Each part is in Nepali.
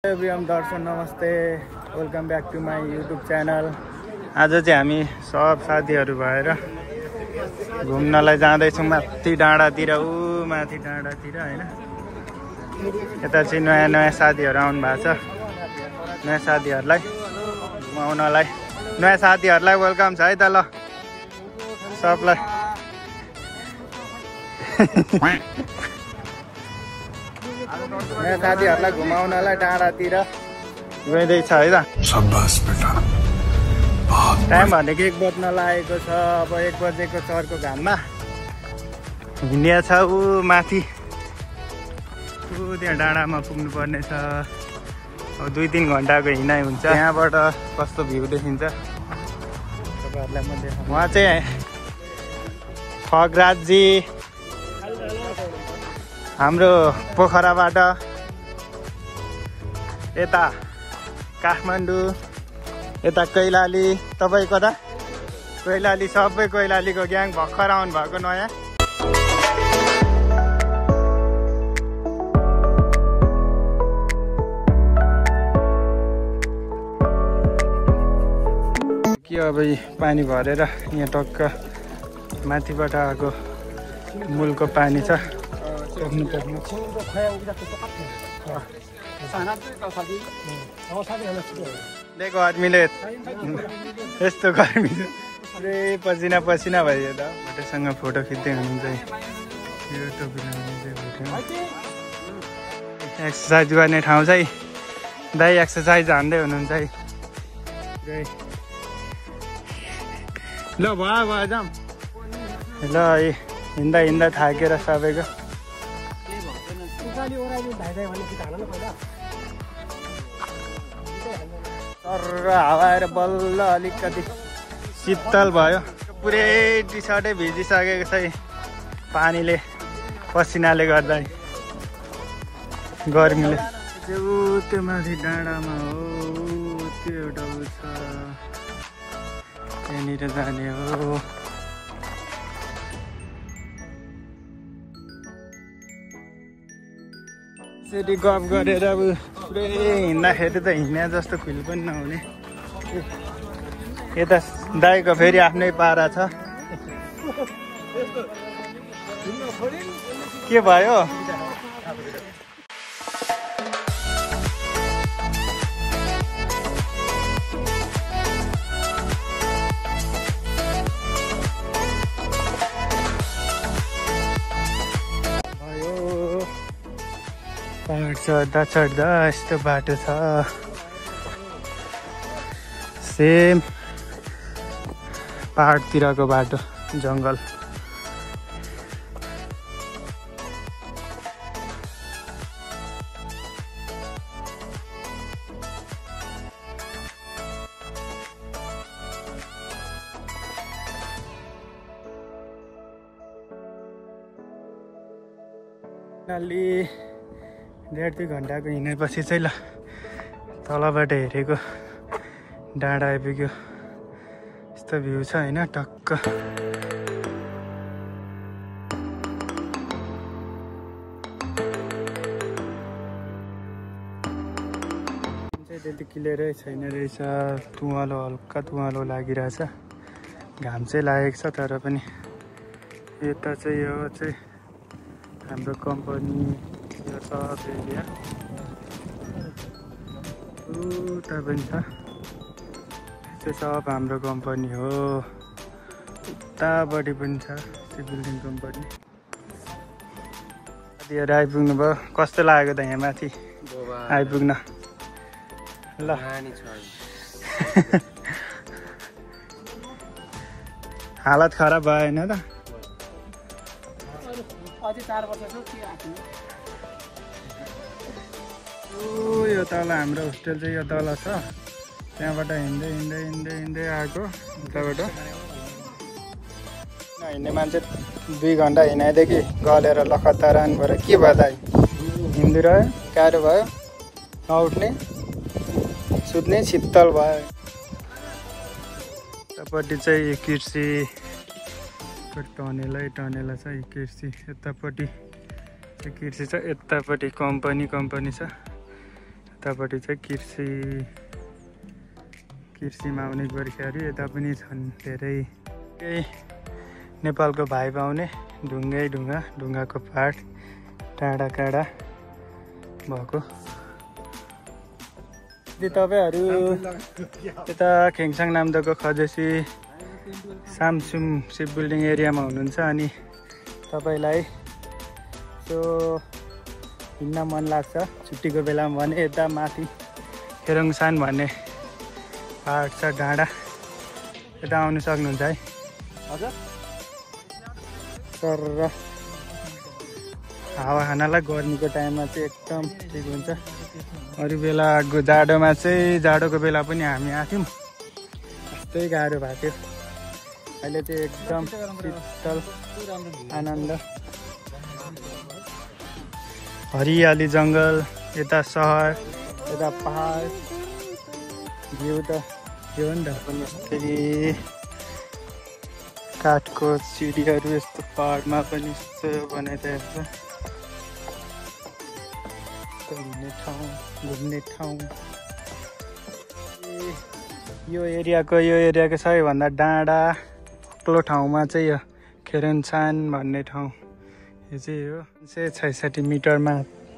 एभ्रिवान दर्शक नमस्ते, welcome back to my YouTube channel. आज चाहिँ हामी सब साथीहरू भएर घुम्नलाई जाँदैछौँ माथि डाँडातिर। माथि डाँडातिर होइन, यता चाहिँ नयाँ नयाँ साथीहरू आउनु भएको छ। नयाँ साथीहरूलाई घुमाउनलाई, नयाँ साथीहरूलाई वेलकम छ है त। ल सबलाई नयाँ साथीहरूलाई घुमाउनलाई डाँडातिर गइँदैछ है त। टाइम भनेको 1 बज्न लागेको छ। अब 1 बजेको चर्को घाममा हिँडिया छ ऊ माथि। त्यहाँ डाँडामा पुग्नु पर्ने छ। अब 2-3 घन्टाको हिँडाइ हुन्छ। यहाँबाट कस्तो भ्यू देखिन्छ तपाईँहरूलाई म देखाउँछु। उहाँ चाहिँ खगराजजी हाम्रो पोखराबाट यता काठमाडौँ, यता कैलाली। तपाईँ कता? कैलाली। सबै कैलालीको ग्याङ भर्खर आउनु भएको नयाँ। के अब पानी भरेर यहाँ टक्क माथिबाट आएको मूलको पानी छ। गर्मीले यस्तो गर्मी पुरै पसिना पसिना भयो त। भोटेसँग फोटो खिच्दै हुनुहुन्छ। यो टोपी लगाउने चाहिँ एक्सर्साइज गर्ने ठाउँ चाहिँ दाइ एक्सर्साइज हान्दै हुनुहुन्छ है। ल भयो जाऊँ। ल हिँड्दा हिँड्दा थाकेर सबैको तर हावा आएर बल्ल अलिकति शीतल भयो। पुरै टी सर्टै भिजिसकेको छ पानीले, पसिनाले गर्दा गर्मीले। त्यो माथि डाँडामा हो, त्यो एउटा उ छ, त्यहाँनिर जाने हो। यसरी गफ गरेर अब पुरै हिँड्दाखेरि त हिँड्ने जस्तो फिल पनि नहुने। यता दाइको फेरि आफ्नै पारा छ। के भयो? पहाड चढ्दा चढ्दा यस्तो बाटो छ। सेम पहाडतिरको बाटो, जङ्गल। अलि 1.5-2 घन्टाको हिँडेपछि चाहिँ ल तलबाट हेरेको डाँडा आइपुग्यो। यस्तो भ्यू छ होइन, टक्क। त्यति क्लियरै छैन रहेछ। तुवालो, हल्का तुवालो लागिरहेछ। घाम चाहिँ लागेको छ तर पनि। यता चाहिँ यो चाहिँ हाम्रो कम्पनी, यो सब एरिया उता पनि छ। त्यो सब हाम्रो कम्पनी हो। उतापट्टि पनि छ बिल्डिङ कम्पनी। साथीहरू आइपुग्नु भयो। कस्तो लाग्यो त यहाँ माथि आइपुग्न? ल हालत खराब भयो होइन त? यो तल हाम्रो होस्टेल चाहिँ यो तल छ। त्यहाँबाट हिँड्दै हिँड्दै हिँड्दै हिँड्दै आएको उताबाट। हिँड्ने मान्छे 2 घन्टा हिँडाइदेखि गलेर लखतरान भएर के भयो त? हिँड्दै रह्यो, गाह्रो भयो नउठ्ने, सुत्ने, शीतल भयो। यतापट्टि चाहिँ कृषि टनेलै छ। कृषि यतापट्टि कृषि छ, यतापट्टि कम्पनी छ। यतापट्टि चाहिँ कृषिमा आउने गोर्खाहरू यता पनि छन् धेरै। केही नेपालको भाइ पाउने ढुङ्गाको पाहाड टाढा काँडा भएको। यदि तपाईँहरू यता खेङसाङ नाम्दोको खजेसी सामसुम सिप बिल्डिङ एरियामा हुनुहुन्छ अनि तपाईँलाई त्यो हिँड्न मन लाग्छ छुट्टीको बेलामा भने यता माथि खेरोङसान भन्ने पाहाड छ डाँडा, यता आउनु सक्नुहुन्छ है। हजुर तर हावा खानालाई गर्मीको टाइममा चाहिँ एकदम ठिक हुन्छ। अरू बेला जाडोमा चाहिँ जाडोको बेला पनि हामी आथ्यौँ, यस्तै गाह्रो भएको थियो। अहिले चाहिँ एकदम शीतल आनन्द, हरियाली जङ्गल, यता सहर यता पहाड भ्यू त के हो नि त। पनि यस्तै काठको सिडीहरू यस्तो पहाडमा पनि यस्तो बनाइरहेको छ। घुम्ने ठाउँ यो एरियाको सबैभन्दा डाँडा अग्लो ठाउँमा चाहिँ यो खेरोङसान भन्ने ठाउँ यो चाहिँ हो 66 मिटरमा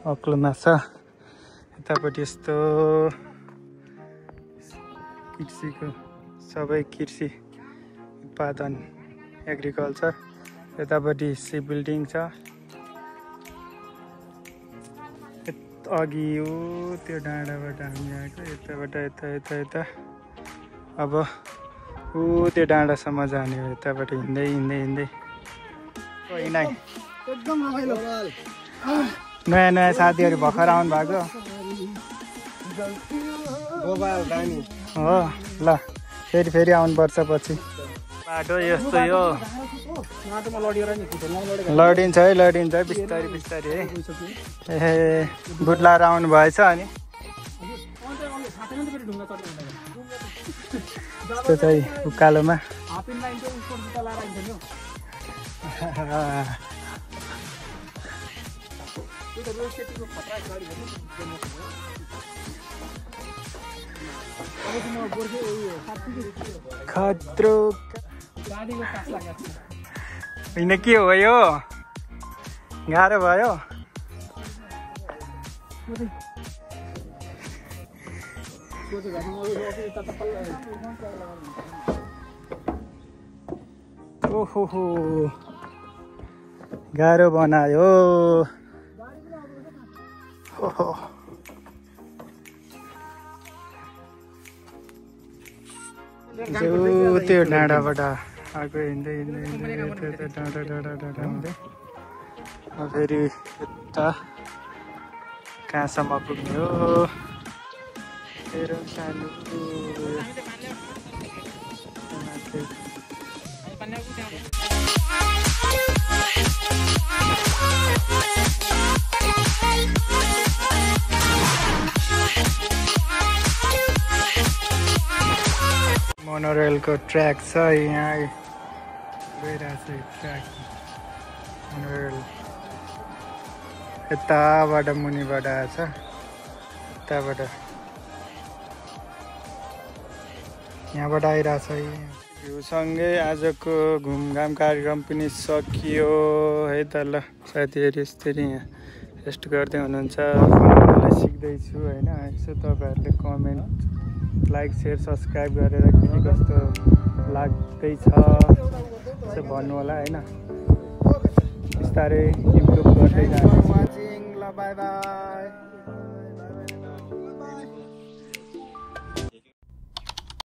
अग्लोमा छ। यतापट्टि यस्तो कृषिको सबै कृषि उत्पादन एग्रिकल्चर। यतापट्टि सिप बिल्डिङ छ, अघि हो त्यो डाँडाबाट हामी आएको, यताबाट यता अब ऊ त्यो डाँडासम्म जाने हो। यताबाट हिँड्दै नयाँ साथीहरू भर्खर आउनु भएको हो। ल फेरि आउनुपर्छ पछि। बाटो यस्तो यो लडिन्छ है बिस्तारै है। ए बुट लाएर आउनु भएछ अनि यस्तो चाहिँ उकालोमा खत्रो होइन के हो यो गाह्रो भयो। ओहो गाह्रो बनायो। त्यो डाँडाबाट आएको हिँड्दै डाँडा हुँदै फेरि यता कहाँसम्म पुग्ने हो। मोनोरेलको ट्र्याक छ यहाँ गइरहेको छ। ट्र्याक मोनोरेल यताबाट मुनिबाट आएछ, यताबाट यहाँबाट आइरहेछ। भ्यूसँगै आजको घुमघाम कार्यक्रम पनि सकियो है त। ल साथीहरू यसरी यहाँ रेस्ट गर्दै हुनुहुन्छ, बनाउनलाई सिक्दैछु होइन। यसो तपाईँहरूले कमेन्ट लाइक सेयर सब्सक्राइब गरेर के कस्तो लाग्दैछ यसो भन्नु होला होइन। बिस्तारै इम्प्रुभ गर्दै जानु। ल बाई बाई।